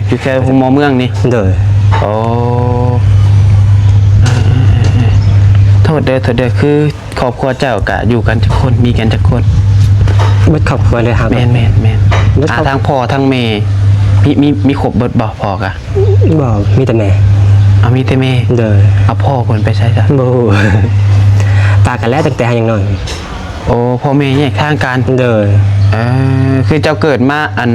ຢູ່ແຖວໂຮງໝໍເມືອງນີ້? ໂດຍ. ໂອ້ ໂທດເດີ ໂທດເດີ ຄືຄອບຄົວເຈົ້າກະຢູ່ກັນຈັກຄົນ? ມີກັນຈັກຄົນ? ເບິດຄອບຄົວເລີຍ ແມ່ນໆໆ. ເບິດຄອບ ອ່າ ທັງພໍ່ທັງແມ່ ມີ ມີ ມີຄົບເບິດບໍ່? ພໍ່ກະ ບໍ່ ມີແຕ່ແມ່. ເອົາ ມີແຕ່ແມ່. ໂດຍ. ເອົາ ພໍ່ເພິ່ນໄປໃສຊະ? ບໍ່ຮູ້ ປະກັນແລ້ວຕັ້ງແຕ່ເຮົາຍັງນ້ອຍ. ໂອ້ ພໍ່ແມ່ແຍກທາງກັນ. ໂດຍ. ເອີ ຄືເຈົ້າເກີດມາ ອັນ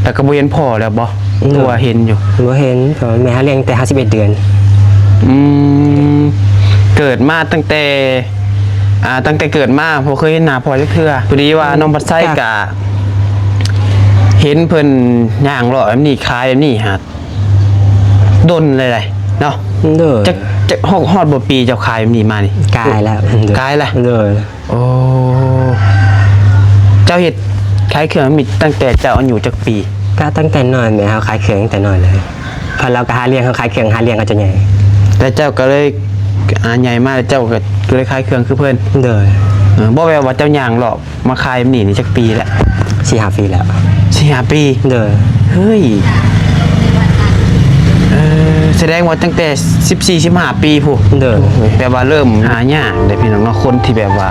ແລ້ວກໍບໍ່ເຫັນພໍ່ແລ້ວບໍ່? ໂດຍ. ຫຼືວ່າເຫັນຢູ່? ບໍ່ເຫັນ ເພາະວ່າແມ່ເຮົາລ້ຽງແຕ່ເຮົາສິບເອັດເດືອນ. ອືມ ເກີດມາຕັ້ງແຕ່ ອ່າ ຕັ້ງແຕ່ເກີດມາບໍ່ເຄີຍເຫັນໜ້າພໍ່ຈັກເທື່ອ. ພໍດີວ່າ ອືມ ນ້ອງພັດໄຊກະເຫັນເພິ່ນຍ່າງເລາະແບບນີ້ ຂາຍແບບນີ້ຫາ ດົນເລີຍເນາະ. ໂດຍ. ຈັກ ຈັກ ຮອດ ຮອດບໍ່ປີເຈົ້າຂາຍແບບນີ້ມານີ້? ກາຍແລ້ວ. ໂດຍ. ກາຍລະ? ໂດຍ. ໂອ້ ເຈົ້າເຮັດຂາຍເຄື່ອງແບບນີ້ຕັ້ງແຕ່ເຈົ້າອາຍຸຈັກປີ? ກະຕັ້ງແຕ່ນ້ອຍແມ່ເຮົາຂາຍເຄື່ອງຕັ້ງແຕ່ນ້ອຍເລີຍ ເພາະລາວກະຫາລ້ຽງເຮົາຂາຍເຄື່ອງ ຫາລ້ຽງເຮົາຈົນໃຫຍ່ ແລ້ວເຈົ້າກະເລີຍ ອ່າ ໃຫຍ່ມາແລ້ວເຈົ້າກະເລີຍຂາຍເຄື່ອງຄືເພິ່ນ? ໂດຍ. ເອີ ບໍ່ແບບວ່າເຈົ້າຍ່າງເລາະ ມາຂາຍແບບນີ້ນີ້ຈັກປີແລ້ວ? ສີ່ຫ້າປີແລ້ວ. ສີ່ຫ້າປີ? ໂດຍ. ເຮີ້ຍ ເອີ ສະແດງວ່າຕັ້ງແຕ່ສິບສີ່ ສິບຫ້າປີພຸ້ນ. ໂດຍ. ແບບວ່າເລີ່ມຫາຍາກເດ້ພີ່ນ້ອງເນາະ ຄົນທີ່ແບບວ່າ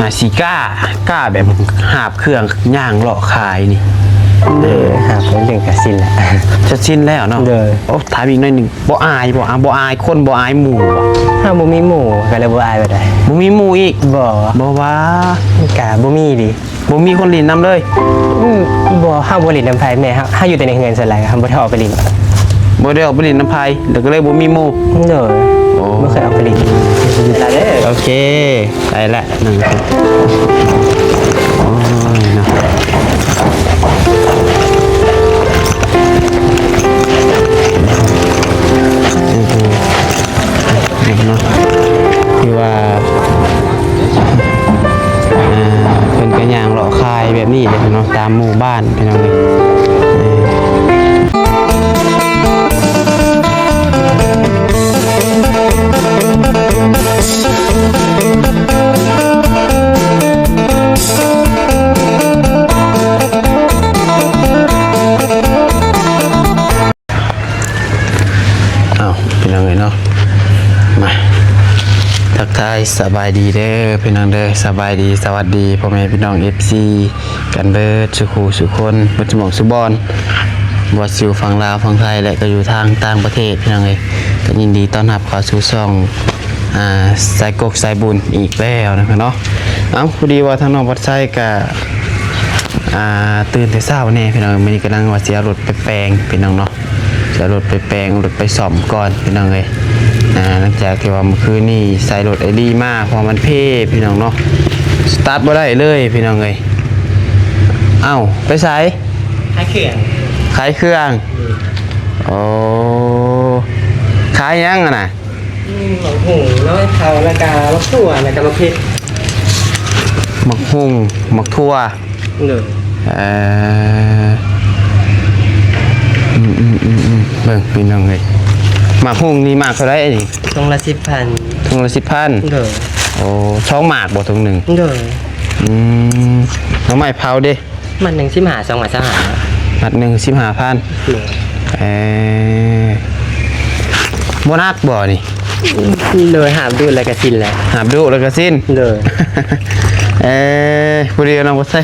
ອ່າ ຊິກ້າ ກ້າແບບຫາບເຄື່ອງຍ່າງເລາະຂາຍນີ້. ໂດຍ. ຫາບເລື່ອງກະຊິນແຫຼະ ຈະຊິນແລ້ວເນາະ. ໂດຍ. ໂອ້ ຖາມອີກໜ້ອຍໜຶ່ງ ບໍ່ອາຍບໍ່? ອ່າ ບໍ່ອາຍຄົນ ບໍ່ອາຍໝູ່ບໍ່? ເຮົາບໍ່ມີໝູ່ ກະເລີຍບໍ່ອາຍປານໃດ. ບໍ່ມີໝູ່ອີກ? ບໍ່. ບໍ່ຫວາ? ກະບໍ່ມີເດ. ບໍ່ມີຄົນຫຼິ້ນນຳເລີຍ? ອືມ ບໍ່ ເຮົາບໍ່ຫຼິ້ນນຳໃຜແມ່ ເຮົາ ເຮົາຢູ່ແຕ່ໃນເຮືອນສ່ວນຫຼາຍ ເຮົາບໍ່ໄດ້ອອກໄປຫຼິ້ນ. ບໍ່ໄດ້ອອກໄປຫຼິ້ນນຳໃຜ ແລ້ວກໍເລີຍບໍ່ມີໝູ່? ໂດຍ. ໂອ້ ບໍ່ເຄີຍອອກໄປຫຼິ້ນ. ໂອເຄ ໄດ້ລະ. ໂອ້ຍເນາະ ເນາະ ຄືວ່າ ອ່າ ເພິ່ນກໍຍ່າງເລາະຂາຍແບບນີ້ແຫຼະເນາະ ຕາມໝູ່ບ້ານ ພີ່ນ້ອງເອີຍ. ອ້າວ ພີ່ນ້ອງເອີຍເນາະ ມາ ທັກທາຍສະບາຍດີເດີພີ່ນ້ອງເດີ ສະບາຍດີ ສະຫວັດດີພໍ່ແມ່ພີ່ນ້ອງ ເອັຟຊີ ກັນເບິດສູ່ຄູ່ສູ່ຄົນ ເບິດສູ່ໝ່ອງສູ່ບ່ອນ ບໍ່ວ່າຊິຢູ່ຝັ່ງລາວ ຝັ່ງໄທ ແລະ ກໍຢູ່ທາງຕ່າງປະເທດ ພີ່ນ້ອງເອີຍ ກໍຍິນດີຕ້ອນຮັບເຂົ້າສູ່ຊ່ອງ ອ່າ ສາຍກົກສາຍບຸນອີກແລ້ວນະເນາະ. ເອົ້າ ພໍດີວ່າທາງນ້ອງພັດໄຊກະ ອ່າ ຕື່ນແຕ່ເຊົ້າແດ່ພີ່ນ້ອງ ມື້ນີ້ກຳລັງວ່າຊິເອົາລົດໄປແປງພີ່ນ້ອງເນາະ ຊິເອົາລົດໄປແປງ ເອົາລົດໄປສ້ອມກ່ອນພີ່ນ້ອງເອີຍ. ອ່າ ຫຼັງຈາກທີ່ວ່າມື້ຄືນນີ້ໃສ່ລົດໄອດີມາ ເພາະວ່າມັນເພພີ່ນ້ອງເນາະ ສະຕາດບໍ່ໄດ້ເລີຍພີ່ນ້ອງເອີຍ. ເອົ້າ ໄປໃສ? ຂາຍເຄື່ອງ. ຂາຍເຄື່ອງ? ໂອ້ ຂາຍຫຍັງຫັ້ນນະ? ອືມ ໝາກຫຸ່ງ ໜໍ່ໄມ້ເຜົາ ແລ້ວກະໝາກຖົ່ວ ແລ້ວກະໝາກເຜັດ. ໝາກຫຸ່ງ ໝາກຖົ່ວ. ໂດຍ. ເອີ ອືມໆໆໆ ເບິ່ງພີ່ນ້ອງເອີຍ ໝາກຫຸ່ງນີ້ໝາກເທົ່າໃດນີ້? ຖົງລະສິບພັນ. ຖົງລະສິບພັນ? ໂດຍ. ໂອ້ ສອງໝາກບໍ່ຖົງໜຶ່ງ? ໂດຍ. ອືມ ໜໍ່ໄມ້ເຜົາເດ? ມັດໜຶ່ງສິບຫ້າ ສອງໝາກຊາວຫ້າ. ມັດໜຶ່ງສິບຫ້າພັນ. ໂດຍ. ເອີ ບໍ່ໜັກບໍ່ນີ້? ໂດຍ ຫາບດູດແລ້ວກະສິ້ນແຫຼະ. ຫາບດູດແລ້ວກະສິ້ນ? ໂດຍ. ເອີ ຜູ້ດຽວນ້ອງບໍ່ໃສ່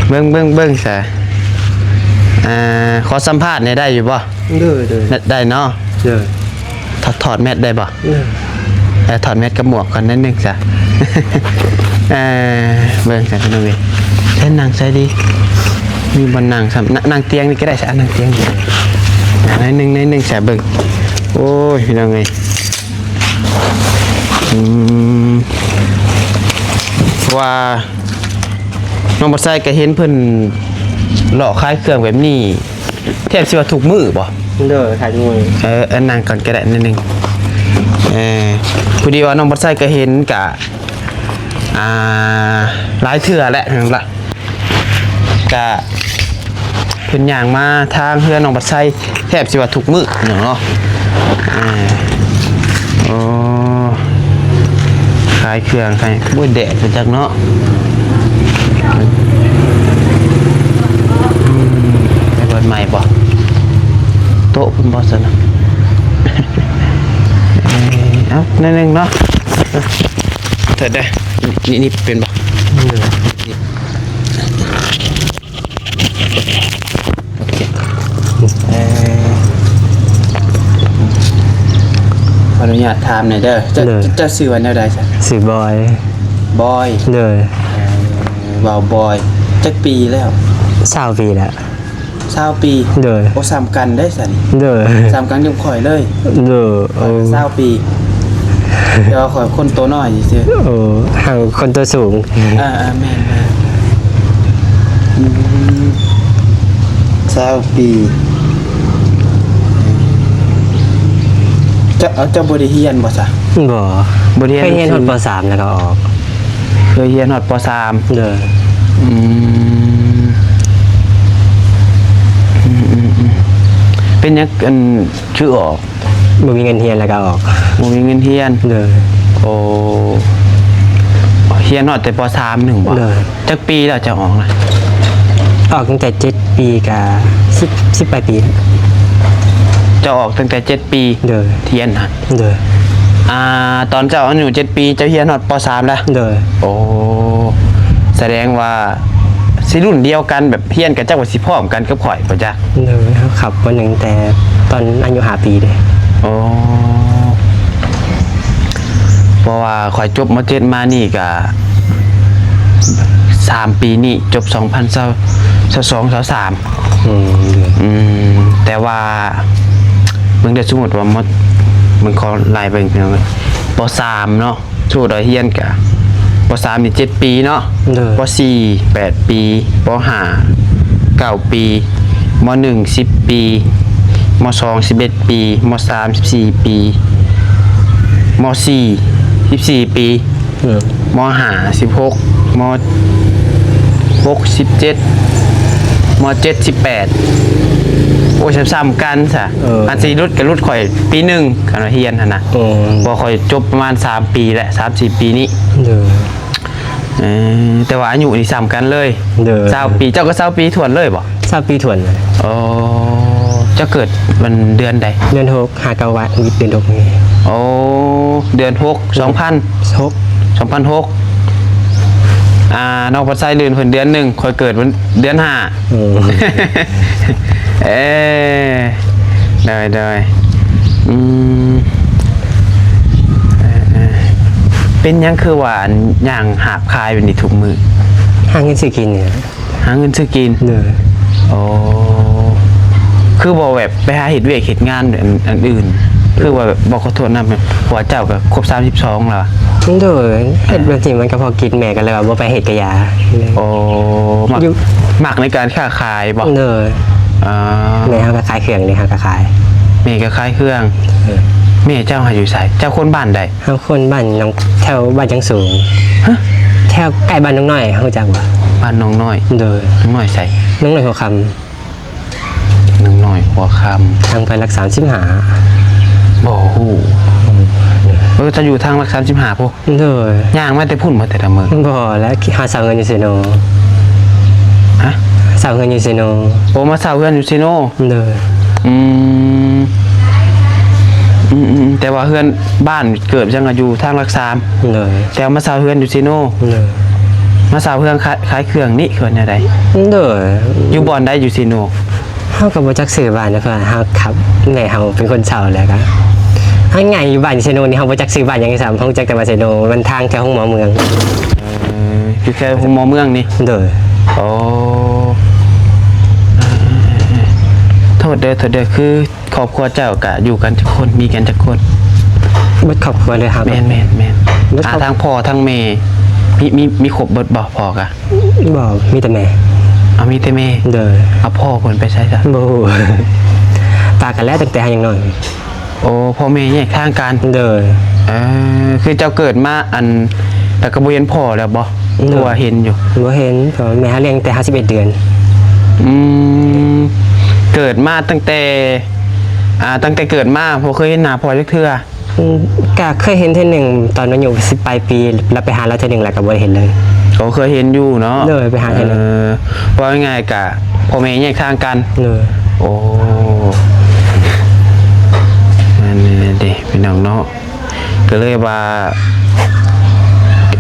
ເບິ່ງ ເບິ່ງ ເບິ່ງຊະ ອ່າ ຂໍສຳພາດແດ່ໄດ້ຢູ່ບໍ່? ໂດຍ ໂດຍ. ໄດ້ເນາະ? ໂດຍ. ຖອດ ຖອດແມັດໄດ້ບໍ່? ເອີ ຖອດແມັດກັບໝວກກ່ອນໜ້ອຍໜຶ່ງຊະ. ເອີ ເບິ່ງຊະພີ່ນ້ອງເອີຍ ໃຊ້ນັ່ງໃຊ້ດີ ມີບ່ອນນັ່ງຊ້ຳ ນ- ນັ່ງຕຽງນີ້ກໍໄດ້ຊະ ນັ່ງຕຽງນີ້ ໜ້ອຍໜຶ່ງ ໜ້ອຍໜຶ່ງຊະ ເບິ່ງ. ໂອ້ຍ ພີ່ນ້ອງເອີຍ ອືມ ວ່າ ນ້ອງບັດໄຊກໍເຫັນເພິ່ນເລາະຂາຍເຄື່ອງແບບນີ້ ແທບຊິວ່າທຸກມື້ບໍ່? ໂດຍ ຂາຍທຸກມື້. ເອີ ເອີ ນັ່ງກ່ອນກໍໄດ້ໜ້ອຍໜຶ່ງ. ເອີ ພໍດີວ່ານ້ອງບັດໄຊກໍເຫັນກະ ອ່າ ຫຼາຍເທື່ອແຫຼະ ແມ່ນລະ ກະເພິ່ນຍ່າງມາທາງເຮືອນນ້ອງບັດໄຊ ແທບຊິວ່າທຸກມື້ເນາະ. ອ່າ ໂອ້ ຂາຍເຄື່ອງຂາຍ ໂອ້ຍ ແດດເປັນຈັກເນາະ. ອືມ ໄດ້ເປີດໃໝ່ບໍ່? ໂຕະພຸ້ນບໍ່ຊັ້ນນະ? ເອີ ເອົາໜ້ອຍໜຶ່ງເນາະ. ເທີດເດີ້ ນີ້ ນີ້ເປັນບໍ່? ໂອເຄ ເອີ ຂໍອະນຸຍາດຖາມໜ່ອຍເດີ້ ເຈົ້າ ໂດຍ ເຈົ້າຊື່ວ່າແນວໃດຊັ້ນ? ຊື່ບອຍ. ບອຍ ໂດຍ. ເອີ ບ່າວບອຍ ຈັກປີແລ້ວ? ຊາວປີແລ້ວ. ຊາວປີ ໂດຍ. ໂອ້ ສ່ຳກັນເດ້ຊັ້ນ. ໂດຍ. ສ່ຳກັນກັບຂ້ອຍເລີຍ. ໂດຍ. ໂອ້ ຊາວປີ ແຕ່ວ່າຂ້ອຍຄົນໂຕນ້ອຍຊື່ໆ. ໂອ້ ເຮົາຄົນໂຕສູງ. ອ່າໆ ແມ່ນໆ ອືມ ຊາວປີ. ເຈົ້າ ເຈົ້າບໍ່ໄດ້ຮຽນບໍ່ຊະ? ບໍ່ ບໍ່ໄດ້ຮຽນ. ເຄີຍຮຽນຮອດ ປ.ສາມ ແລ້ວກໍອອກ. ເຄີຍຮຽນຮອດ ປ.ສາມ. ໂດຍ. ອືມ ອືມໆ ເປັນຫຍັງ ອັນ ຄືອອກ? ບໍ່ມີເງິນຮຽນແລ້ວກໍອອກ. ບໍ່ມີເງິນຮຽນ. ໂດຍ. ໂອ້ ຮຽນຮອດແຕ່ ປ.ສາມ ໜຶ່ງບໍ່? ໂດຍ. ຈັກປີແລ້ວເຈົ້າອອກນະ? ອອກຕັ້ງແຕ່ເຈັດປີ ກະສິບ ສິບປາຍປີ. ເຈົ້າອອກຕັ້ງແຕ່ເຈັດປີ? ໂດຍ. ຮຽນຫັ້ນ? ໂດຍ. ອ່າ ຕອນເຈົ້າອາຍຸເຈັດປີ ເຈົ້າຮຽນຮອດ ປ.ສາມ ແລ້ວ? ໂດຍ. ໂອ້ ສະແດງວ່າຊິລຸ້ນດຽວກັນ ແບບຮຽນກະຈັກວ່າຊິພ້ອມກັນກັບຂ້ອຍບໍ່ຈັກ. ໂດຍ. ເຮົາເຂົ້າ ປ.ໜຶ່ງ ແຕ່ຕອນອາຍຸຫ້າປີເດ້. ໂອ້ ເພາະວ່າຂ້ອຍຈົບ ມ.ເຈັດ ມານີ້ກະສາມປີນີ້ ຈົບສອງພັນຊາວສອງ ຊາວສາມ. ອືມ ອືມ ແຕ່ວ່າເບິ່ງເດີ້ ສົມມຸດວ່າ ເບິ່ງ ຂໍໄລ່ເບິ່ງ ພີ່ນ້ອງເອີຍ ປໍສາມເນາະ ສົມມຸດວ່າຮຽນກະ ປໍສາມນີ້ເຈັດປີເນາະ. ໂດຍ. ປໍສີ່ແປດປີ ປໍຫ້າເກົ້າປີ ມໍໜຶ່ງສິບປີ ມໍສອງສິບເອັດປີ ມໍສາມສິບສີ່ປີ ມໍສີ່ສິບສີ່ປີ ໂດຍ. ມໍຫ້າສິບຫົກ ມໍຫົກສິບເຈັດ ມໍເຈັດສິບແປດ. ໂອ້ຍ ສ່ຳໆກັນຊະ. ເອີ ອັນຊິຫຼຸດກໍຫຼຸດຂ້ອຍປີໜຶ່ງ ຄັນວ່າຮຽນຫັ້ນນະ. ໂອ້ ເພາະຂ້ອຍຈົບປະມານສາມປີແຫຼະ ສາມສີ່ປີນີ້. ໂດຍ. ເອີ ແຕ່ວ່າອາຍຸນີ້ສ່ຳກັນເລີຍ. ໂດຍ. ຊາວປີ ເຈົ້າກໍຊາວປີຖ້ວນເລີຍບໍ່? ຊາວປີຖ້ວນເລີຍ. ໂອ້ ເຈົ້າເກີດວັນເດືອນໃດ? ເດືອນຫົກ ຫ້າເກົ້າ ວະ ເດືອນຫົກນີ້. ໂອ້ ເດືອນຫົກ ໂດຍ ສອງພັນຫົກ ສອງພັນຫົກ. ອ່າ ນ້ອງພັດໄຊລື່ນເພິ່ນເດືອນໜຶ່ງ ຂ້ອຍເກີດວັນເດືອນຫ້າ. ໂອ້ ເອີ ໂດຍໆ ອືມ ເອີໆ ເປັນຫຍັງຄືວ່າ ອັນ ຍ່າງຫາບຂາຍແບບນີ້ທຸກມື້? ຫາເງິນຊື້ກິນນີ້ແຫຼະ. ຫາເງິນຊື້ກິນ. ໂດຍ. ໂອ້ ຄືບໍ່ແບບໄປຫາເຮັດວຽກເຮັດງານ ອັນ ອັນອື່ນ ຄືວ່າແບບ ບໍ່ ຂໍໂທດນຳ ແບບ ເພາະວ່າເຈົ້າກໍຄົບສາມສິບສອງແລ້ວ. ໂດຍ. ເຮັດແບບນີ້ມັນກໍພໍກິນ ແມ່ກໍເລີຍວ່າບໍ່ໄປເຮັດກະຢາ. ໂອ້ ມັກ ຢູ່ ມັກໃນການຄ້າຂາຍບໍ່? ໂດຍ. ອ່າ ແມ່ເຮົາກໍຂາຍເຄື່ອງເດ້ ເຮົາກໍຂາຍ. ແມ່ກໍຂາຍເຄື່ອງ. ເອີ ແມ່ເຈົ້າຫາຢູ່ໃສ? ເຈົ້າຄົນບ້ານໃດ? ເຮົາຄົນບ້ານໜອງ ແຖວບ້ານຍັງສູງ. ຮະ? ແຖວໃກ້ບ້ານໜອງນ້ອຍ ຮູ້ຈັກບໍ່? ບ້ານໜອງນ້ອຍ. ໂດຍ. ໜອງນ້ອຍໃສ? ໜອງນ້ອຍຫົວຄຳ. ໜອງນ້ອຍຫົວຄຳ. ທາງໄປຫຼັກສາມສິບຫ້າ. ບໍ່ຮູ້. ອືມ. ເອີ ເຈົ້າຢູ່ທາງຫຼັກສາມສິບຫ້າພຸ້ນ? ໂດຍ. ຍ່າງມາແຕ່ພຸ້ນບໍ່ແຕ່ລະມື້? ບໍ່ແຫຼະ ຫາເຊົ່າເຮືອນຢູ່ເຊໂນ. ຮະ? ເຊົ່າເຮືອນຢູ່ເຊໂນ. ໂອ້ ມາເຊົ່າເຮືອນຢູ່ເຊໂນ. ໂດຍ. ອືມ ອືມໆ ແຕ່ວ່າເຮືອນບ້ານເກີດຫຍັງກໍຢູ່ທາງຫຼັກສາມ. ໂດຍ. ແຕ່ວ່າມາເຊົ່າເຮືອນຢູ່ເຊໂນ. ໂດຍ. ມາເຊົ່າເຮືອນຂາຍ ຂາຍເຄື່ອງນີ້ຄືວ່າແນວໃດ? ໂດຍ. ຢູ່ບ່ອນໃດຢູ່ເຊໂນ? ເຮົາກໍບໍ່ຈັກຊື່ບ້ານເນາະ ເພາະວ່າເຮົາຂັບ ແມ່ເຮົາເປັນຄົນເຊົ່າ ແລ້ວກໍເຮົາໃຫຍ່ຢູ່ບ້ານເຊໂນນີ້ ເຮົາບໍ່ຈັກຊື່ບ້ານຫຍັງຊ້ຳ ເຮົາຮູ້ຈັກແຕ່ວ່າເຊໂນມັນທາງແຖວໂຮງໝໍເມືອງ. ເອີ ຢູ່ແຖວໂຮງໝໍເມືອງນີ້? ໂດຍ. ໂອ້ ໂທດເດີ້ ໂທດເດີ້ ຄື ຄອບຄົວເຈົ້າກະຢູ່ກັນຈັກຄົນ? ມີກັນຈັກຄົນ? ເບິດຄອບຄົວເລີຍ ຫາ ແມ່ນໆໆ. ເບິດຄອບ ອ່າ ທັງພໍ່ທັງແມ່ ມີ ມີ ມີຄົບເບິດບໍ່? ພໍ່ກະ ບໍ່ ມີແຕ່ແມ່. ເອົາ ມີແຕ່ແມ່. ໂດຍ. ເອົາ ພໍ່ເພິ່ນໄປໃສຊະ? ບໍ່ຮູ້. ປະກັນແລ້ວ ຕັ້ງແຕ່ເຮົາຍັງນ້ອຍ. ໂອ້ ພໍ່ແມ່ແຍກທາງກັນ. ໂດຍ. ເອີ ຄືເຈົ້າເກີດມາ ອັນ ແລ້ວກໍບໍ່ເຫັນພໍ່ແລ້ວບໍ່? ໂດຍ. ຫຼືວ່າເຫັນຢູ່? ບໍ່ເຫັນ ເພາະແມ່ເຮົາລ້ຽງແຕ່ເຮົາສິບເອັດເດືອນ. ອືມ ເກີດມາຕັ້ງແຕ່ ອ່າ ຕັ້ງແຕ່ເກີດມາບໍ່ເຄີຍເຫັນໜ້າພໍ່ຈັກເທື່ອ? ອືມ ກະເຄີຍເຫັນເທື່ອໜຶ່ງ ຕອນອາຍຸສິບປາຍປີ ລະໄປຫາລາວເທື່ອໜຶ່ງ ລະກະບໍ່ໄດ້ເຫັນເລີຍ. ໂອ້ ເຄີຍເຫັນຢູ່ເນາະ. ໂດຍ. ໄປຫາເທື່ອໜຶ່ງ. ເອີ ເວົ້າງ່າຍໆ ກະພໍ່ແມ່ແຍກທາງກັນ. ໂດຍ. ໂອ້ ພີ່ນ້ອງເນາະ ກໍເລີຍວ່າ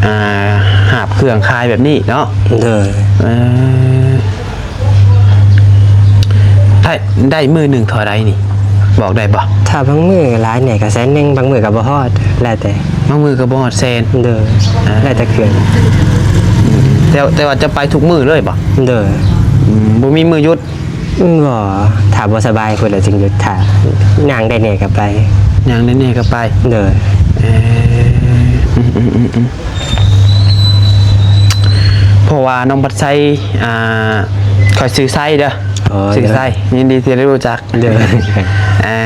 ອ່າ ຫາບເຄື່ອງຂາຍແບບນີ້ເນາະ. ໂດຍ. ເອີ ໄດ້ ໄດ້ມື້ໜຶ່ງເທົ່າໃດນີ້ ບອກໄດ້ບໍ່? ຖ້າບາງມື້ຫຼາຍແດ່ກໍແສນໜຶ່ງ ບາງມື້ກໍບໍ່ຮອດ ແລ້ວແຕ່. ບາງມື້ກໍບໍ່ຮອດແສນ. ໂດຍ. ອ່າ ແລ້ວແຕ່ເຄື່ອງ. ແຕ່ ແຕ່ວ່າຈະໄປທຸກມື້ເລີຍບໍ່? ໂດຍ. ອືມ ບໍ່ມີມື້ຢຸດ. ບໍ່ ຖ້າບໍ່ສະບາຍພຸ້ນລະຈຶ່ງຢຸດ ຖ້າຍ່າງໄດ້ແດ່ກໍໄປ ຍ່າງໄດ້ແດ່ກໍໄປ. ໂດຍ. ເອີ ອືມໆ ເພາະວ່ານ້ອງພັດໄຊ ອ່າ ຂ້ອຍຊື່ໄຊເດີ. ອໍ ຊື່ໄຊ ໂດຍ ຍິນດີທີ່ໄດ້ຮູ້ຈັກ. ໂດຍ. ອ່າ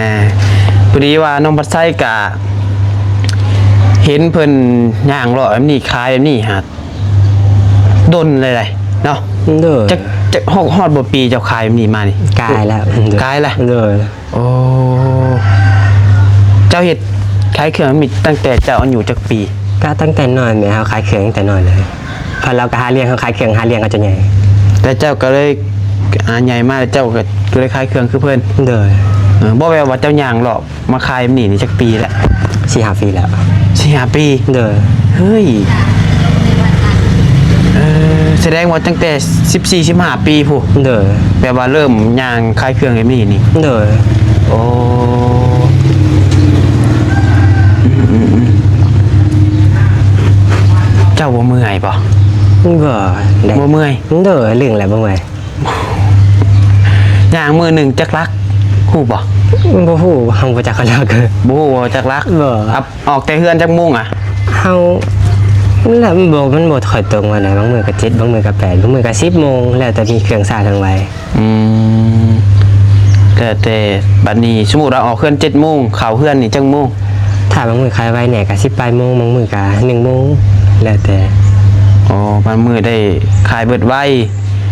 ພໍດີວ່ານ້ອງພັດໄຊກະເຫັນເພິ່ນຍ່າງເລາະແບບນີ້ ຂາຍແບບນີ້ຫາ ດົນເລີຍເນາະ. ໂດຍ. ຈັກ ຈັກ ຮອດ ຮອດບໍ່ປີເຈົ້າຂາຍແບບນີ້ມານີ້? ກາຍແລ້ວ. ໂດຍ. ກາຍລະ? ໂດຍ. ໂອ້ ເຈົ້າເຮັດຂາຍເຄື່ອງແບບນີ້ຕັ້ງແຕ່ເຈົ້າອາຍຸຈັກປີ? ກໍຕັ້ງແຕ່ນ້ອຍແມ່ ເຮົາຂາຍເຄື່ອງຕັ້ງແຕ່ນ້ອຍເລີຍ ເພາະລາວກໍຫາລ້ຽງ ເຮົາຂາຍເຄື່ອງຫາລ້ຽງເຂົາຈົນໃຫຍ່. ແຕ່ເຈົ້າກໍເລີຍ ອ່າ ໃຫຍ່ມາແລ້ວເຈົ້າກໍ ກໍເລີຍຂາຍເຄື່ອງຄືເພິ່ນ? ໂດຍ. ເອີ ບໍ່ແມ່ນວ່າເຈົ້າຍ່າງເລາະ ມາຂາຍແບບນີ້ນີ້ຈັກປີແລ້ວ? ສີ່ຫ້າປີແລ້ວ. ສີ່ຫ້າປີ? ໂດຍ. ເຮີ້ຍ ເອີ ສະແດງວ່າຕັ້ງແຕ່ສິບສີ່ ສິບຫ້າປີພຸ້ນ. ໂດຍ. ແບບວ່າເລີ່ມຍ່າງຂາຍເຄື່ອງແບບນີ້ນີ້. ໂດຍ. ໂອ້ ອືມໆ ເຈົ້າບໍ່ເມື່ອຍບໍ່? ບໍ່ ບໍ່ເມື່ອຍ. ໂດຍ. ລຶ້ງແລ້ວບໍ່ເມື່ອຍ. ຍ່າງມື້ໜຶ່ງຈັກຫຼັກ ຮູ້ບໍ່? ບໍ່ຮູ້ ເຮົາບໍ່ຈັກຫຼັກ. ບໍ່ຮູ້ວ່າຈັກຫຼັກ? ບໍ່. ອອກແຕ່ເຮືອນຈັກໂມງອະ? ເຮົາ ແລ້ວມັນບໍ່ ມັນບໍ່ຄ່ອຍຕົງປານໃດ ບາງມື້ກໍເຈັດ ບາງມື້ກໍແປດ ບາງມື້ກໍສິບໂມງ ແລ້ວແຕ່ມີເຄື່ອງຊ້າເຄື່ອງໄວ. ອືມ ແລ້ວແຕ່. ບັດນີ້ສົມມຸດວ່າອອກເຮືອນເຈັດໂມງ ເຂົ້າເຮືອນນີ້ຈັກໂມງ? ຖ້າບາງມື້ຂາຍໄວແດ່ກໍສິບປາຍໂມງ ບາງມື້ກໍໜຶ່ງໂມງ ແລ້ວແຕ່. ອໍ ບາງມື້ໄດ້ຂາຍເບິດໄວ.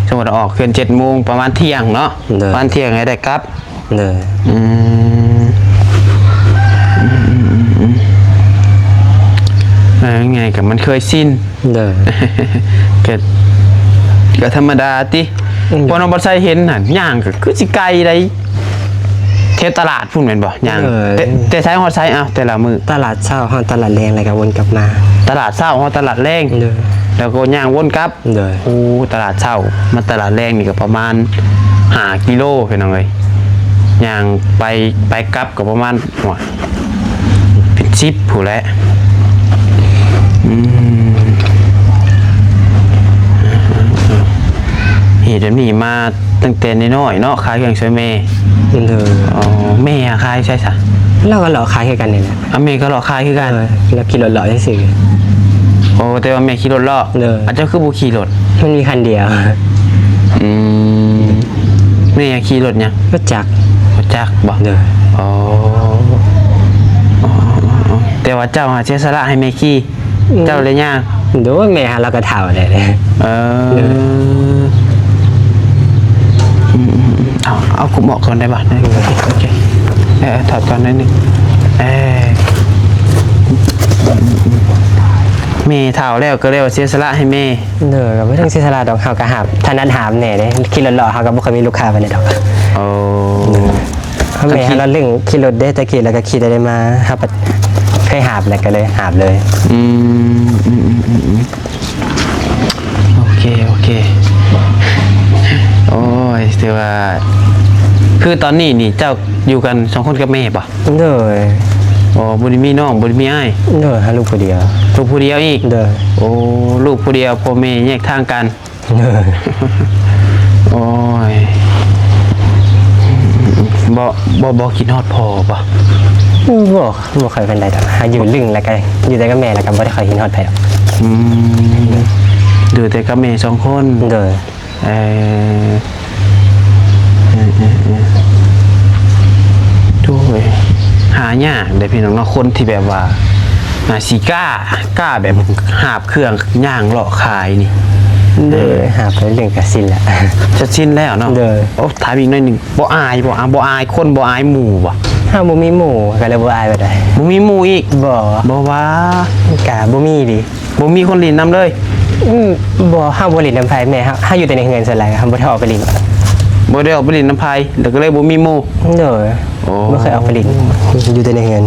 ສົມມຸດວ່າອອກເຮືອນເຈັດໂມງ ປະມານທ່ຽງເນາະ. ໂດຍ. ປະມານທ່ຽງໃຫ້ໄດ້ກັບ. ໂດຍ. ອືມ ເອີ ງ່າຍກໍມັນເຄີຍຊິນ. ໂດຍ. ກໍ ກໍທຳມະດາຕິ. ອືມ. ເພາະນ້ອງບັດໄຊເຫັນຫັ້ນ ຍ່າງກໍຄືຊິໄກໃດ ແຖວຕະຫຼາດພຸ້ນແມ່ນບໍ່? ຍ່າງ. ໂດຍ. ແຕ່ ແຕ່ໃສຮອດໃສ ເອົາ ແຕ່ລະມື້? ຕະຫຼາດເຊົ້າຮອດຕະຫຼາດແລງ ແລ້ວກໍວົນກັບມາ. ຕະຫຼາດເຊົ້າຮອດຕະຫຼາດແລງ. ໂດຍ. ແລ້ວກໍຍ່າງວົນກັບ. ໂດຍ. ໂອ້ ຕະຫຼາດເຊົ້າມາຕະຫຼາດແລງນີ້ກໍປະມານຫ້າກິໂລພີ່ນ້ອງເອີຍ ຍ່າງໄປ ໄປກັບກໍປະມານ ໂອ້ຍ ເປັນສິບພຸ້ນແຫຼະ. ອືມ ເຮັດແບບນີ້ມາຕັ້ງແຕ່ນ້ອຍໆເນາະ ຂາຍເຄື່ອງຊ່ວຍແມ່. ໂດຍ. ອໍ ແມ່ຂາຍໃສຊະ? ລາວກໍເລາະຂາຍຄືກັນນີ້ແຫຼະ. ອາ ແມ່ກໍເລາະຂາຍຄືກັນ. ເອີ ລາວຂີ່ລົດເລາະຊື່ໆ. ໂອ້ ແຕ່ວ່າແມ່ຂີ່ລົດເລາະ. ໂດຍ. ອາ ເຈົ້າຄືບໍ່ຂີ່ລົດ? ມັນມີຄັນດຽວ. ອືມ ແມ່ຂີ່ລົດຫຍັງ? ລົດຈັກ. ລົດຈັກບໍ? ໂດຍ. ອໍ ແຕ່ວ່າເຈົ້າຫາເສຍສະຫຼະໃຫ້ແມ່ຂີ່. ອືມ ເຈົ້າເລີຍຍ່າງ. ໂດຍ ແມ່ຫາລາວກໍເຖົ້າແລ້ວເດ້. ເອີ ໂດຍ. ອືມໆ ເອົາ ເອົາຄຸມອອກກ່ອນໄດ້ບໍ່? ໂອເຄ ເອີ ຖອດກ່ອນໜ້ອຍໜຶ່ງ. ເອີ ແມ່ເຖົ້າແລ້ວກໍເລີຍວ່າເສຍສະຫຼະໃຫ້ແມ່. ໂດຍ ກໍບໍ່ເຖິງເສຍສະຫຼະດອກ ເຮົາກໍຫາບ ຖະໜັດຫາບແດ່ເດ້ ຂີ່ລົດເລາະເຮົາກໍບໍ່ຄ່ອຍມີລູກຄ້າປານໃດດອກ. ໂອ້ ໂດຍ. ເພາະແມ່ເຮົາລາວລຶ້ງຂີ່ລົດເດ້ ແຕ່ກີ້ລາວກໍຂີ່ໄດ້ມາ ເຮົາພັດເຄີຍຫາບແລ້ວກໍເລີຍຫາບເລີຍ. ອືມ ອືມໆ ໂອເຄ ໂອເຄ. ໂອ້ຍ ຖືວ່າ ຄືຕອນນີ້ນີ້ເຈົ້າຢູ່ກັນສອງຄົນກັບແມ່ບໍ່? ໂດຍ. ໂອ້ ບໍ່ໄດ້ມີນ້ອງ ບໍ່ໄດ້ມີອ້າຍ? ໂດຍ ຫາລູກຜູ້ດຽວ. ລູກຜູ້ດຽວອີກ? ໂດຍ. ໂອ້ ລູກຜູ້ດຽວ ພໍ່ແມ່ແຍກທາງກັນ. ໂດຍ. ໂອ້ຍ ບໍ່ ບໍ່ ບໍ່ຄິດຮອດພໍ່ບໍ່? ບໍ່ ບໍ່ຄ່ອຍປານໃດດອກ ຫາຢູ່ລຶ້ງແລ້ວກໍຢູ່ແຕ່ກັບແມ່ ແລ້ວກໍບໍ່ໄດ້ຄ່ອຍຄິດຮອດໃຜດອກ. ອືມ ຢູ່ແຕ່ກັບແມ່ສອງຄົນ. ໂດຍ. ເອີ ເອີ ເອີ ເອີ ໂອ້ຍ ຫາຍາກເດ້ພີ່ນ້ອງເນາະ ຄົນທີ່ແບບວ່າ ອ່າ ຊິກ້າ ກ້າແບບຫາບເຄື່ອງຍ່າງເລາະຂາຍນີ້. ໂດຍ. ເອີ ຫາບໄປເລື່ອຍກໍຊິນແລ້ວ ຈະຊິນແລ້ວເນາະ. ໂດຍ. ໂອ້ ຖາມອີກໜ້ອຍໜຶ່ງ ບໍ່ອາຍບໍ່? ອ່າ ບໍ່ອາຍຄົນ ບໍ່ອາຍໝູ່ບໍ່? ເຮົາບໍ່ມີໝູ່ ກໍເລີຍບໍ່ອາຍປານໃດ. ບໍ່ມີໝູ່ອີກ? ບໍ່. ບໍ່ວ່າ ກະບໍ່ມີເດ. ບໍ່ມີຄົນຫຼິ້ນນຳເລີຍ? ອືມ ບໍ່ ເຮົາບໍ່ຫຼິ້ນນຳໃຜແມ່ ເຮົາ ເຮົາຢູ່ແຕ່ໃນເຮືອນສ່ວນຫຼາຍ ເຮົາບໍ່ໄດ້ອອກໄປຫຼິ້ນ. ບໍ່ໄດ້ອອກໄປຫຼິ້ນນຳໃຜ ແລ້ວກໍເລີຍບໍ່ມີໝູ່. ໂດຍ. ໂອ້ ບໍ່ເຄີຍອອກໄປຫຼິ້ນ ຢູ່ແຕ່ໃນເຮືອນ.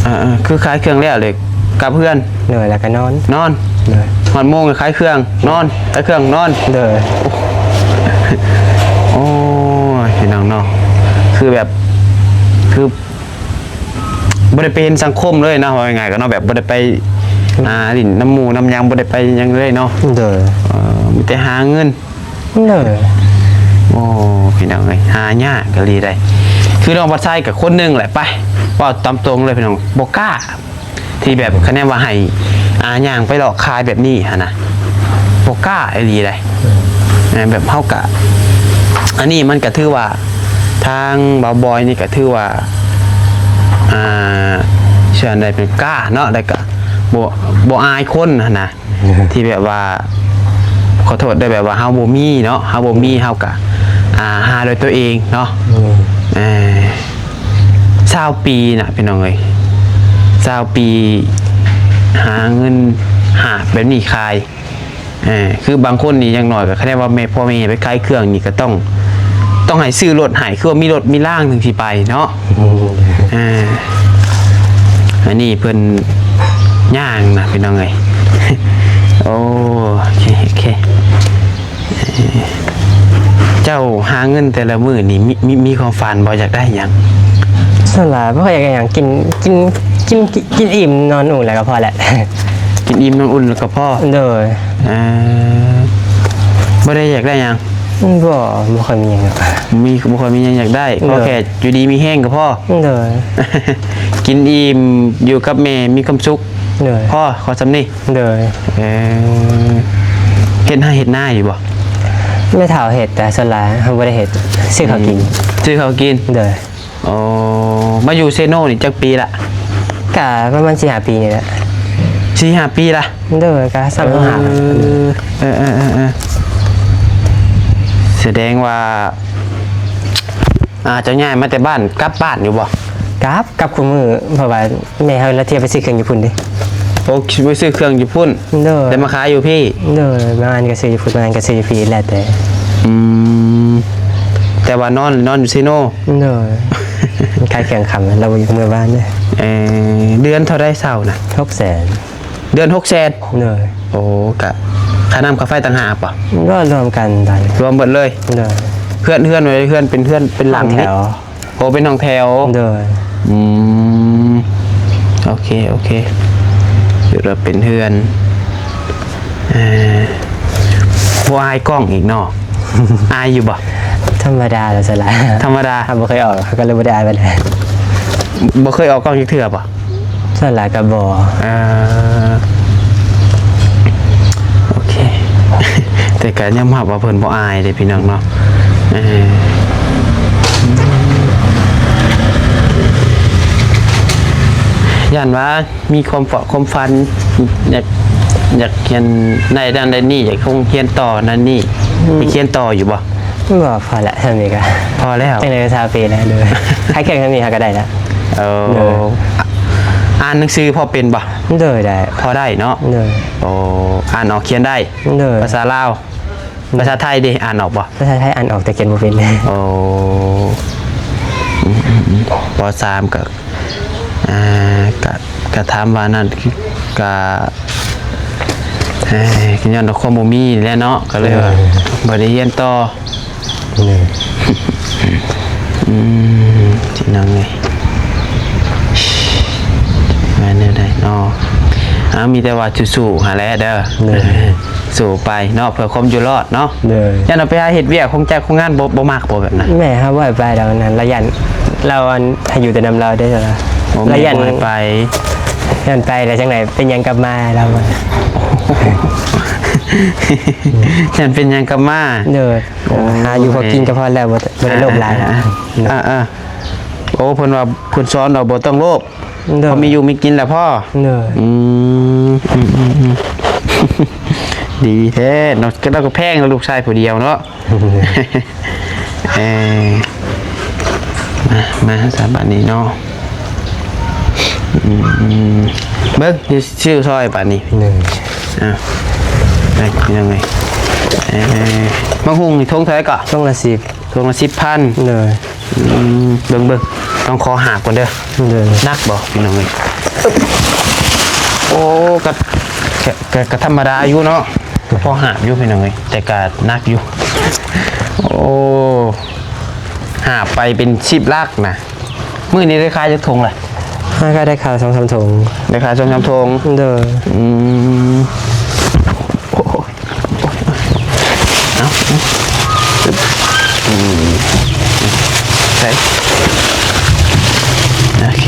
ອ່າໆ ຄືຂາຍເຄື່ອງແລ້ວເລີຍກັບເຮືອນ? ໂດຍ ແລ້ວກໍນອນ. ນອນ? ໂດຍ. ຮອດໂມງກໍຂາຍເຄື່ອງ ນອນ ຂາຍເຄື່ອງ ນອນ? ໂດຍ. ໂອ້ຍ ພີ່ນ້ອງເນາະ ຄືແບບ ຄືບໍ່ໄດ້ໄປເຫັນສັງຄົມເລີຍເນາະ ເວົ້າງ່າຍໆກໍເນາະ ແບບບໍ່ໄດ້ໄປ ອ່າ ຫຼິ້ນນຳໝູ່ນຳຫຍັງ ບໍ່ໄດ້ໄປຫຍັງເລີຍເນາະ. ໂດຍ. ເອີ ມີແຕ່ຫາເງິນ. ໂດຍ. ໂອ້ ພີ່ນ້ອງເອີຍ ຫາຍາກອີ່ຫຼີໃດ໋. ຄືນ້ອງພັດໄຊກໍຄົນໜຶ່ງແຫຼະ ໄປ ເວົ້າຕາມຕົງເລີຍພີ່ນ້ອງ ບໍ່ກ້າ ທີ່ແບບ ຄະແນນວ່າໃຫ້ ອ່າ ຍ່າງໄປເລາະຂາຍແບບນີ້ຫັ້ນນະ ບໍ່ກ້າອີ່ຫຼີໃດ໋. ແມ່ນ ແບບເຮົາກະ ອັນນີ້ມັນກະຖືວ່າ ທາງບ່າວບອຍນີ້ກະຖືວ່າ ອ່າ ເຊື່ອໄດ້ເປັນກ້າເນາະ ແລ້ວກະບໍ່ ບໍ່ອາຍຄົນຫັ້ນນະ. ທີ່ແບບວ່າ ຂໍໂທດເດີ ແບບວ່າເຮົາບໍ່ມີເນາະ ເຮົາບໍ່ມີ ເຮົາກະ ອ່າ ຫາດ້ວຍຕົວເອງເນາະ. ອືມ ເອີ ຊາວປີນະ ພີ່ນ້ອງເອີຍ ຊາວປີ ຫາເງິນຫາບແບບນີ້ຂາຍ. ເອີ ຄືບາງຄົນນີ້ ຢ່າງໜ້ອຍກໍຄະແນນວ່າແມ່ ພໍ່ແມ່ໄປຂາຍເຄື່ອງນີ້ ກໍຕ້ອງ ຕ້ອງໃຫ້ຊື້ລົດໃຫ້ ຄືວ່າມີລົດມີລາງ ເຖິງຊິໄປເນາະ. ອືມ ອ່າ ອັນນີ້ເພິ່ນຍ່າງນະ ພີ່ນ້ອງເອີຍ. ໂອ້ ໂອເຄ ໂອເຄ. ເຈົ້າຫາເງິນແຕ່ລະມື້ນີ້ ມີ ມີ ມີຄວາມຝັນບໍ່ ຢາກໄດ້ຫຍັງ? ສ່ວນຫຼາຍບໍ່ຄ່ອຍຢາກໄດ້ຫຍັງ ກິນ ກິນ ກິນ ກິນອີ່ມນອນອຸ່ນແລ້ວກໍພໍແຫຼະ. ກິນອີ່ມນອນອຸ່ນແລ້ວກໍພໍ. ໂດຍ. ເອີ ບໍ່ໄດ້ຢາກໄດ້ຫຍັງ? ບໍ່ ບໍ່ຄ່ອຍມີຫຍັງ. ມີ ບໍ່ຄ່ອຍມີຫຍັງຢາກໄດ້. ໂດຍ. ຂໍແຄ່ຢູ່ດີມີແຮງກໍພໍ. ໂດຍ. ກິນອີ່ມ ຢູ່ກັບແມ່ມີຄວາມສຸກ. ໂດຍ. ພໍ ຂໍສ່ຳນີ້. ໂດຍ. ເອີ ເຮັດໄຮ່ເຮັດນາຢູ່ບໍ່? ແມ່ເຖົ້າເຮັດ ແຕ່ສ່ວນຫຼາຍເຮົາບໍ່ໄດ້ເຮັດ ຊື້ເຂົ້າກິນ. ອືມ ຊື້ເຂົ້າກິນ. ໂດຍ. ໂອ້ ມາຢູ່ເຊໂນນີ້ຈັກປີລະ? ກະປະມານສີ່ຫ້າປີນີ້ແຫຼະ. ສີ່ຫ້າປີລະ? ໂດຍ ກະສາມຫ້າ. ເອີ ເອີ ເອີ ເອີ ສະແດງວ່າ ອ່າ ເຈົ້າຍ້າຍມາແຕ່ບ້ານ ກັບບ້ານຢູ່ບໍ່? ກັບ ກັບຄູ່ມື້ ເພາະວ່າແມ່ເຮົາລາວທຽວໄປຊື້ເຄື່ອງຢູ່ພຸ້ນເດ້. ໂອ້ ໄປຊື້ເຄື່ອງຢູ່ພຸ້ນ. ໂດຍ. ແລ້ວມາຂາຍຢູ່ພີ້. ໂດຍ. ບາງອັນກໍຊື້ຢູ່ພຸ້ນ ບາງອັນກໍຊື້ຢູ່ພີ້ ແລ້ວແຕ່. ອືມ ແຕ່ວ່ານອນ ນອນຢູ່ເຊໂນ. ໂດຍ. ຂາຍເຄື່ອງຄ່ຳ ລາວບໍ່ຢູ່ເມືອບ້ານເດ້. ເອີ ເດືອນເທົ່າໃດເຊົ່ານະ? ຫົກແສນ. ເດືອນຫົກແສນ. ໂດຍ. ໂອ້ ກະຄ່ານ້ຳຄ່າໄຟຕ່າງຫາກບໍ່? ກໍລວມກັນໄດ້. ລວມເບິດເລີຍ. ໂດຍ. ເຮືອນ ເຮືອນ ເຮືອນເປັນເຮືອນເປັນຫຼັງ ຫ້ອງແຖວ. ໂອ້ ເປັນຫ້ອງແຖວ. ໂດຍ. ອືມ ໂອເຄ ໂອເຄ ຢູ່ລະເປັນເຮືອນ. ເອີ ບໍ່ອາຍກ້ອງອີກເນາະ? ອາຍຢູ່ບໍ່? ທຳມະດາລະສະລະ. ທຳມະດາ. ເຮົາບໍ່ເຄີຍອອກ ເຮົາກໍເລີຍບໍ່ໄດ້ອາຍປານໃດ. ບໍ່ເຄີຍອອກກ້ອງຈັກເທື່ອບໍ່? ສ່ວນຫຼາຍກໍບໍ່. ເອີ ໂອເຄ ແຕ່ກໍຍອມຮັບວ່າເພິ່ນບໍ່ອາຍເດ້ພີ່ນ້ອງເນາະ. ເອີ ຢ້ານວ່າມີຄວາມຝັນ ຄວາມຝັນ ຢາກ ຢາກຮຽນໄດ້ນັ້ນໄດ້ນີ້ ຢາກຄົງຮຽນຕໍ່ນັ້ນນີ້. ອືມ ຢາກຮຽນຕໍ່ຢູ່ບໍ່? ບໍ່ ພໍແລ້ວ ສ່ຳນີ້ກໍພໍແລ້ວ. ຈັ່ງໃດກໍຊາວປີແລ້ວ. ໂດຍ. ຂາຍເຄື່ອງສ່ຳນີ້ເຮົາກໍໄດ້ແລ້ວ. ໂອ້ ໂດຍ. ອ່ານໜັງສືພໍເປັນບໍ່? ໂດຍ ໄດ້. ພໍໄດ້ເນາະ? ໂດຍ. ໂອ້ ອ່ານອອກຂຽນໄດ້? ໂດຍ. ພາສາລາວ? ໂດຍ. ພາສາໄທເດ ອ່ານອອກບໍ່? ພາສາໄທອ່ານອອກ ແຕ່ຂຽນບໍ່ເປັນ. ໂອ້ ອືມໆໆ ປໍສາມກໍ ອ່າ ກະ ກະຖາມວ່ານັ້ນ ກະ ເອີ ກະຍ້ອນວ່າຄວາມບໍ່ມີແຫຼະເນາະ ກະເລີຍວ່າ ເອີ ບໍ່ໄດ້ຮຽນຕໍ່. ເອີ ອືມ ພີ່ນ້ອງເອີຍ ວ່າແນວໃດເນາະ? ເອົາ ມີແຕ່ວ່າສູ້ໆ ຫັ້ນແຫຼະເດີ. ເອີ ສູ້ໄປເນາະ ເພື່ອຄວາມຢູ່ລອດເນາະ. ໂດຍ. ຢ້ານວ່າໄປຫາເຮັດວຽກໂຮງຈັກໂຮງງານ ບໍ່ ບໍ່ມັກບໍ່ແບບນັ້ນ? ແມ່ເຮົາບໍ່ໃຫ້ໄປດອກນັ້ນ ລາວຢ້ານ ລາວອັນ ໃຫ້ຢູ່ແຕ່ນຳລາວເດ້. ໂອ້ ລາວຢ້ານ ແມ່ບໍ່ໃຫ້ໄປ. ຢ້ານໄປແລ້ວຈັ່ງໃດເປັນຫຍັງກັບມາ ລາວວ່າ. ຢ້ານເປັນຫຍັງກັບມາ. ໂດຍ. ໂອ້ ຫາຢູ່ພໍກິນກໍພໍແລ້ວ ບໍ່ ບໍ່ໄດ້ໂລບຫຼາຍ. ອ່າໆ ໂອ້ ເພິ່ນວ່າ ເພິ່ນສອນວ່າບໍ່ຕ້ອງໂລບ. ໂດຍ. ພໍມີຢູ່ມີກິນແລ້ວພໍ. ໂດຍ. ອືມ ອືມໆໆ ດີແທ້ເນາະ ກໍລາວກໍແພງເນາະ ລູກຊາຍຜູ້ດຽວເນາະ. ເອີ ມາ ມາຊະບາດນີ້ເນາະ. ອືມ ເບິ່ງ ຊິຊື້ຊ່ອຍບາດນີ້. ໂດຍ. ອ່າ ໄປ ເປັນຫຍັງໄງ? ເອີ ໝາກຫຸ່ງນີ້ຖົງເທົ່າໃດເກາະ? ຖົງລະສິບ. ຖົງລະສິບພັນ. ໂດຍ. ອືມ ເບິ່ງໆ ຕ້ອງຂໍຫາບກ່ອນເດີ. ໂດຍ. ໜັກບໍ່ພີ່ນ້ອງເອີຍ? ໂອ້ ກະ ກະ ກະ ກະທຳມະດາຢູ່ເນາະ ພໍຫາບຢູ່ພີ່ນ້ອງເອີຍ ແຕ່ກະໜັກຢູ່. ໂອ້ ຫາບໄປເປັນສິບຫຼັກນະ. ມື້ນີ້ໄດ້ຂາຍຈັກຖົງລະ? ຫາກະໄດ້ຂາຍສອງສາມຖົງ. ໄດ້ຂາຍສອງສາມຖົງ. ໂດຍ. ອືມ ໂອ້ ເອົາ ອືມ ໃສ່ ໂອເຄ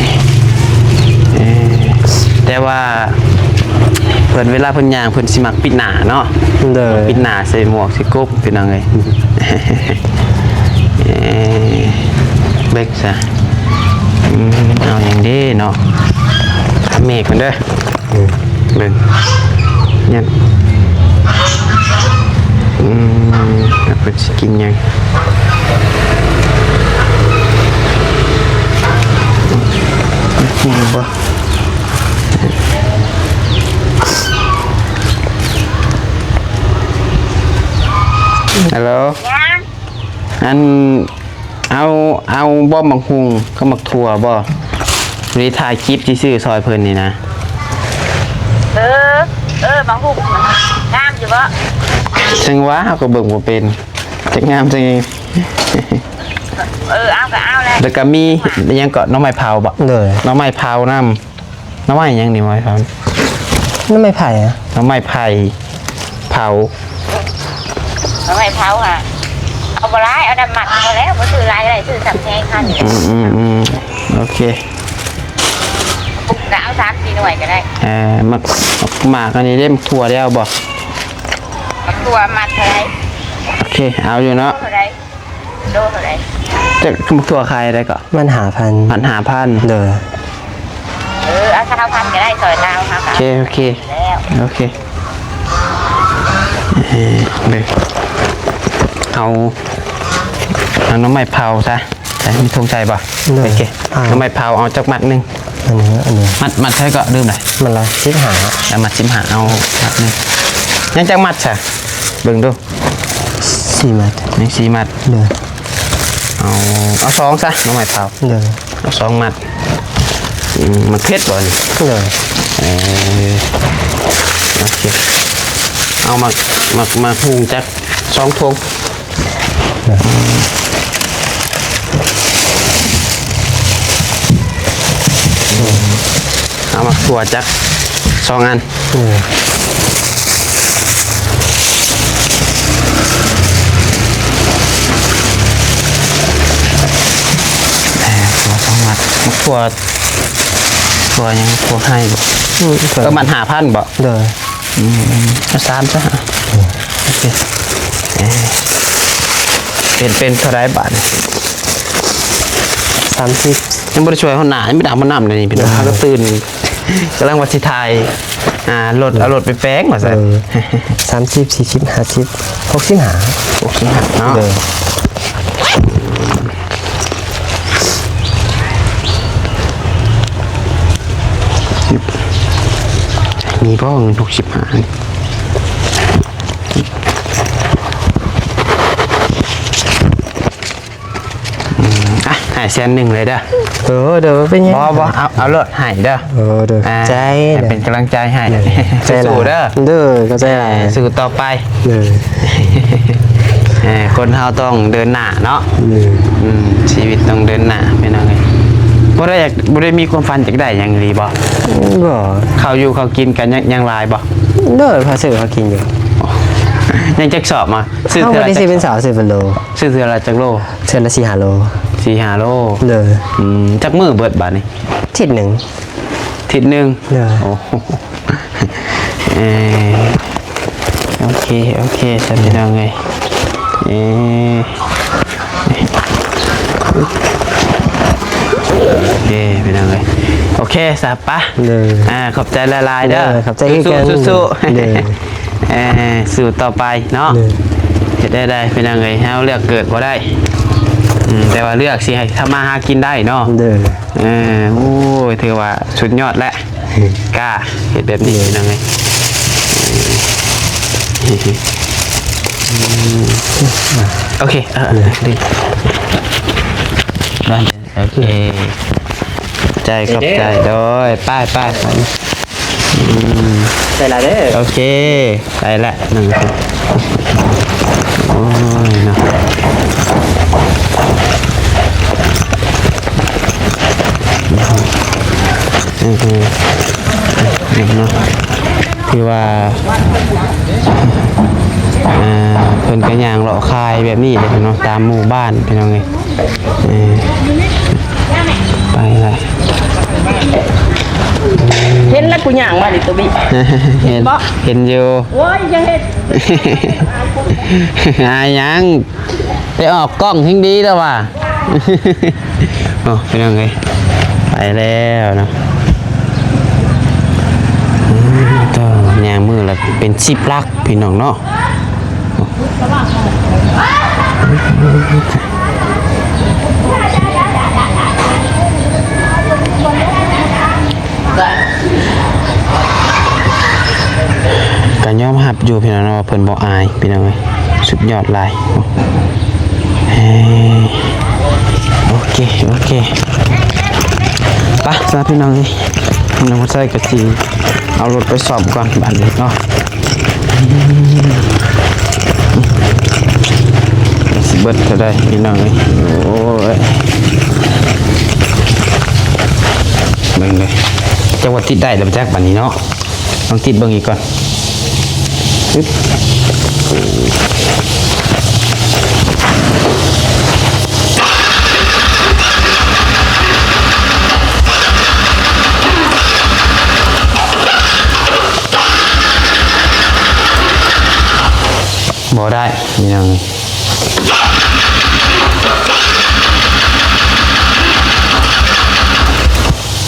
ເອີ ແຕ່ວ່າເພິ່ນ ເວລາເພິ່ນຍ່າງ ເພິ່ນຊິມັກປິດໜ້າເນາະ. ໂດຍ. ປິດໜ້າ ໃສ່ໝວກ ໃສ່ກົບ ພີ່ນ້ອງເອີຍ. ເອີ ເບິ່ງຊະ ອືມ ເອົາຫຍັງເດ້ເນາະ ເມກມັນເດີ. ອືມ ເບິ່ງ ຍັດ ອືມ ແລ້ວເພິ່ນຊິກິນຫຍັງ? ກິນບໍ່? ຮັລໂຫຼ ຍັງ ອັນ ເອົາ ເອົາບໍ່ໝາກຫຸ່ງກັບໝາກຖົ່ວບໍ່? ນີ້ຖ່າຍຄລິບຊື່ໆ ຊ່ອຍເພິ່ນນີ້ນະ. ເອີ ເອີ ໝາກຫຸ່ງງາມຢູ່ບໍ່? ຈັ່ງວ່າ ເຮົາກໍເບິ່ງບໍ່ເປັນ ຈັກງາມຈັ່ງໃດ. ເອີ ເອົາກໍເອົາແຫຼະ. ແລ້ວກໍມີຫຍັງເກາະ ໜໍ່ໄມ້ເຜົາບໍ່? ໂດຍ. ໜໍ່ໄມ້ເຜົານຳ. ໜໍ່ໄມ້ຫຍັງນີ້ ໜໍ່ໄມ້ເຜົາ? ໜໍ່ໄມ້ໄຜ່ອະ? ໜໍ່ໄມ້ໄຜ່ເຜົາ. ໜໍ່ໄມ້ເຜົາຫະ ເອົາບໍ່ຫຼາຍ ເອົາດຳມັດພໍແລ້ວ ບໍ່ຊື້ຫຼາຍກໍໄດ້ ຊື້ສຳແພງເຮົານີ້ແຫຼະ. ອືມໆໆ ໂອເຄ ປຸກກະເອົາສາມສີ່ໜ່ວຍກໍໄດ້. ເອີ ໝາກ ໝາກອັນນີ້ເດ້ ໝາກຖົ່ວໄດ້ເອົາບໍ່? ໝາກຖົ່ວມັດເທົ່າໃດ? ໂອເຄ ເອົາຢູ່ເນາະ. ໂລເທົ່າໃດ? ໂລເທົ່າໃດ? ຈັກ ໝາກຖົ່ວຂາຍເທົ່າໃດເກາະ? ມັດຫ້າພັນ. ມັດຫ້າພັນ. ໂດຍ. ເອີ ເອົາຊາວພັນກໍໄດ້ ຊ່ອຍລາວເຮົາກໍ. ໂອເຄ ໂອເຄ ແລ້ວ ໂອເຄ ເອີ ເບິ່ງ ເອົາ ເອົາໜໍ່ໄມ້ເຜົາຊະ. ໃສ່ ມີຖົງໃສ່ບໍ່? ໂດຍ. ໂອເຄ ອ່າ ໜໍ່ໄມ້ເຜົາເອົາຈັກມັດໜຶ່ງ? ອັນນີ້ ອັນນີ້ ມັດ ມັດເທົ່າໃດເກາະ? ລືມລະ. ມັດລະສິບຫ້າ. ເອົາມັດສິບຫ້າ ເອົາມັດໜຶ່ງ. ຍັງຈັກມັດຊະ? ເບິ່ງດູ. ສີ່ມັດ. ຍັງສີ່ມັດ. ໂດຍ. ເອົາ ເອົາສອງຊະ ໜໍ່ໄມ້ເຜົາ. ໂດຍ. ເອົາສອງມັດ. ອືມ ມັນເຜັດບໍ່ນີ້? ໂດຍ. ເອີ ໂອເຄ ເອົາໝາກ ໝາກ ໝາກຫຸ່ງຈັກສອງຖົງ. ເອົາໝາກຖົ່ວຈັກສອງອັນ. ເອີ ເອີ ຖົ່ວສອງມັດ. ໝາກຖົ່ວ ຖົ່ວຫຍັງ? ຖົ່ວໄຮ່ບໍ່? ອືມ ເອີ ມັດຫ້າພັນບໍ່? ໂດຍ. ອືມ ເອົາສາມຊະ. ໂອເຄ ເອີ ເປັນ ເປັນເທົ່າໃດບາດນີ້? ສາມສິບ. ຍັງບໍ່ໄດ້ຊ່ວຍຫົວໜ້າ ຍັງໄປດຳຫົວໜ້າເດນີ້ ພີ່ນ້ອງ. ເອີ ເຮົາກໍຕື່ນ ກຳລັງວ່າຊິຖ່າຍ ອ່າ ລົດ ເອີ ເອົາລົດໄປແປງວ່າຊັ້ນ. ເອີ ສາມສິບ ສີ່ສິບ ຫ້າສິບ ຫົກສິບຫ້າ ຫົກສິບຫ້າເນາະ. ເອີ ມີບໍ່ເງິນຫົກສິບຫ້າ? ອືມ ອ່ະ ໃຫ້ແສນໜຶ່ງເລີຍເດີ. ເອີ ໂດຍ ບໍ່ເປັນຫຍັງ. ບໍ່ ບໍ່ ເອົາ ເອົາໂລດ ໃຫ້ເດີ. ເອີ ໂດຍ ອ່າ ໃຈ ໃຫ້ເປັນກຳລັງໃຈໃຫ້. ໂດຍ ໃຈຫຼາຍ ສູ້ໆເດີ. ໂດຍ ຂອບໃຈຫຼາຍ. ສູ້ຕໍ່ໄປ. ໂດຍ ເອີ ຄົນເຮົາຕ້ອງເດີນໜ້າເນາະ. ໂດຍ ອືມ ຊີວິດຕ້ອງເດີນໜ້າ ພີ່ນ້ອງເອີຍ. ບໍ່ໄດ້ຢາກ ບໍ່ໄດ້ມີຄວາມຝັນຢາກໄດ້ຫຍັງອີ່ຫຼີບໍ່? ບໍ່. ເຂົ້າຢູ່ເຂົ້າກິນກໍຍັງ ຍັງຫຼາຍບໍ່? ໂດຍ ພໍຊື້ພໍກິນຢູ່. ຍັງຈັກສອບມາ? ຊື້ເທື່ອລະຈັກສອບ? ເຮົາບໍ່ໄດ້ຊື້ເປັນສອບ ຊື້ເປັນໂລ. ຊື້ເທື່ອລະຈັກໂລ? ເທື່ອລະສີ່ຫ້າໂລ. ສີ່ຫ້າໂລ. ໂດຍ. ອືມ ຈັກມື້ເບິດບາດນີ້? ທິດໜຶ່ງ. ທິດໜຶ່ງ. ໂດຍ. ໂອ້ ເອີ ໂອເຄ ໂອເຄ ຊັ້ນ ພີ່ນ້ອງເອີຍ. ເອີ ໂອເຄ ພີ່ນ້ອງເອີຍ. ໂອເຄ ສາປະ. ໂດຍ. ອ່າ ຂອບໃຈຫຼາຍໆເດີ. ໂດຍ ຂອບໃຈຄືກັນ. ສູ້ໆ ສູ້ໆ. ໂດຍ. ເອີ ສູ້ຕໍ່ໄປເນາະ. ໂດຍ. ເຮັດໄດ້ ໄດ້ ພີ່ນ້ອງເອີຍ ເຮົາເລືອກເກີດບໍ່ໄດ້. ອືມ ແຕ່ວ່າເລືອກຊິໃຫ້ທຳມາຫາກິນໄດ້ເນາະ. ໂດຍ. ເອີ ໂອ້ຍ ຖືວ່າສຸດຍອດແຫຼະ. ກ້າເຮັດແບບນີ້ ໂດຍ ພີ່ນ້ອງເອີຍ. ອືມ ໂອເຄ ເອີ ໂດຍ ດີ. ໂອເຄ ຂອບໃຈ ຂອບໃຈ ໂດຍ ໄປ ໄປ ໄປ ອືມ ໃສ່ລະເດີ ໂອເຄ ໄປລະ ໜຶ່ງ ໂອ້ຍເນາະ ເອີ ເອີ ເນາະ ຄືວ່າ ອ່າ ເພິ່ນກໍຍ່າງເລາະຂາຍແບບນີ້ເດ້ເນາະ ຕາມໝູ່ບ້ານ ພີ່ນ້ອງເອີຍ ເອີ ໄປລະ ເຫັນແລ້ວ ກູຍ່າງມານີ້ ໂຕບີ ເຫັນ ເຫັນຢູ່ ໂອ້ຍ ຢ່າເຮັດ ອາຍຫຍັງ ໄປອອກກ້ອງແຮ່ງດີແລ້ວວ່າ ໂອ້ ພີ່ນ້ອງເອີຍ ໄປແລ້ວເນາະ ອືມ ໂທ້ ຍ່າງມື້ລະເປັນສິບຫຼັກ ພີ່ນ້ອງເນາະ ກໍຍອມຮັບຢູ່ພີ່ນ້ອງເນາະ ວ່າເພິ່ນບໍ່ອາຍພີ່ນ້ອງເອີຍ ສຸດຍອດຫຼາຍ ເອີ ໂອເຄ ໂອເຄ ໄປຊະພີ່ນ້ອງເອີຍ ນ້ອງໄຊກໍຊິເອົາລົດໄປສ້ອມກ່ອນບາດນີ້ເນາະ. ຊິເບິດເທົ່າໃດພີ່ນ້ອງເອີຍ ໂອ້ຍ ເບິ່ງເດີ ຈັກວ່າຕິດໄດ້ແລ້ວບໍ່ຈັກບາດນີ້ເນາະ ລອງຕິດເບິ່ງອີກກ່ອນ ຊຶບ ບໍ່ໄດ້ພີ່ນ້ອງ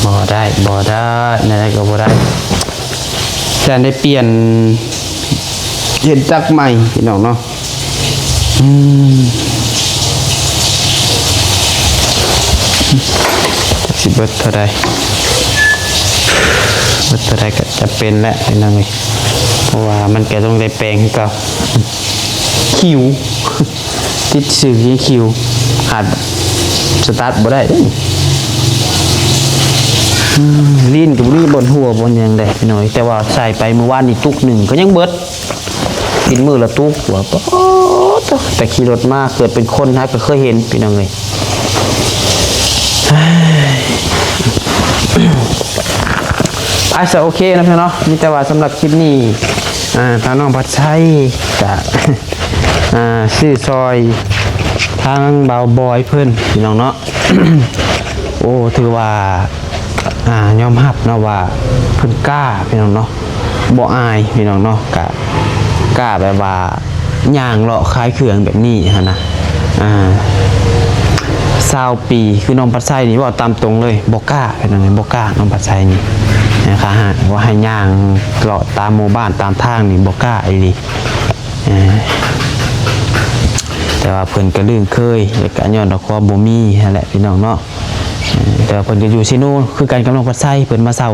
ບໍ່ໄດ້ ບໍ່ໄດ້ ແນວໃດກໍບໍ່ໄດ້ ແຕ່ໄດ້ປ່ຽນ ເຮັດຈັກໃໝ່ພີ່ນ້ອງເນາະ ອືມ ຈັກຊິເບິດເທົ່າໃດ ເບິດເທົ່າໃດກໍຈຳເປັນແຫຼະພີ່ນ້ອງເອີຍ ເພາະວ່າມັນກໍຕ້ອງໄດ້ແປງຄືເກົ່າ ຄິວ ຕິດຊື່ຍັງຄິວ ຫາສະຕາດບໍ່ໄດ້ເດ້ ອືມ ລີ້ນກໍບໍ່ມີບ່ອນຮົ່ວບ່ອນຫຍັງເດ້ພີ່ນ້ອງເອີຍ ແຕ່ວ່າໃສ່ໄປມື້ວານນີ້ຕຸກໜຶ່ງກໍຍັງເບິດ ກິນມື້ລະຕຸກວ່າ ປາດໂທ້ ແຕ່ຂີ່ລົດມາເກີດເປັນຄົນຫາກໍເຄີຍເຫັນພີ່ນ້ອງເອີຍ ອາ ຊະ ໂອເຄເນາະພີ່ນ້ອງເນາະ ມີແຕ່ວ່າສຳລັບຄລິບນີ້ ອ່າ ທາງນ້ອງພັດໄຊກະ ອ່າ ຊື້ຊ່ອຍທາງບ່າວບອຍເພິ່ນພີ່ນ້ອງເນາະ ໂອ້ ຖືວ່າ ອ່າ ຍອມຮັບເນາະວ່າເພິ່ນກ້າພີ່ນ້ອງເນາະ ບໍ່ອາຍພີ່ນ້ອງເນາະ ກະກ້າແບບວ່າຍ່າງເລາະຂາຍເຄື່ອງແບບນີ້ຫັ້ນນະ ອ່າ ຊາວປີ ຄືນ້ອງພັດໄຊນີ້ເວົ້າຕາມຕົງເລີຍ ບໍ່ກ້າພີ່ນ້ອງ ບໍ່ກ້າ ນ້ອງພັດໄຊນີ້ ຖ້າຫາກວ່າໃຫ້ຍ່າງເລາະຕາມໝູ່ບ້ານຕາມທາງນີ້ບໍ່ກ້າອີ່ຫຼີ ເອີ ແຕ່ວ່າເພິ່ນກໍລຶ້ງເຄີຍ ແລ້ວກໍຍ້ອນວ່າຄວາມບໍ່ມີຫັ້ນແຫຼະພີ່ນ້ອງເນາະ ເອີ ແຕ່ວ່າເພິ່ນກໍຢູ່ເຊໂນຄືກັນກັບນ້ອງພັດໄຊ ເພິ່ນມາເຊົ່າ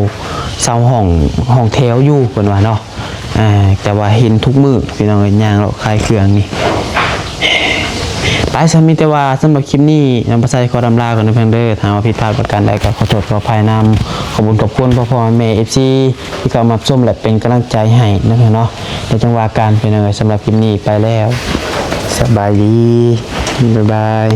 ເຊົ່າຫ້ອງ ຫ້ອງແຖວຢູ່ ເພິ່ນວ່າເນາະ ເອີ ແຕ່ວ່າເຫັນທຸກມື້ພີ່ນ້ອງເອີຍ ຍ່າງເລາະຂາຍເຄື່ອງນີ້ ໄປຊະ ມີແຕ່ວ່າສຳລັບຄລິບນີ້ ນ້ອງພັດໄຊຂໍລ່ຳລາກ່ອນເດີ ເພິ່ນເດີ ຖ້າວ່າຜິດພາດປະການໃດກໍຂໍໂທດຂໍອະໄພນຳ ຂອບຄຸນຂອບຄຸນພໍ່ໆແມ່ໆ ເອັອັຟຊີ ທີ່ເຂົ້າມາຮັບຊົມ ແລະ ເປັນກຳລັງໃຈໃຫ້ນຳເນາະ ແລ້ວຈັ່ງວ່າກັນພີ່ນ້ອງເອີຍ ສຳລັບຄລິບນີ້ໄປແລ້ວ ສະບາຍດີ ບາຍບາຍ.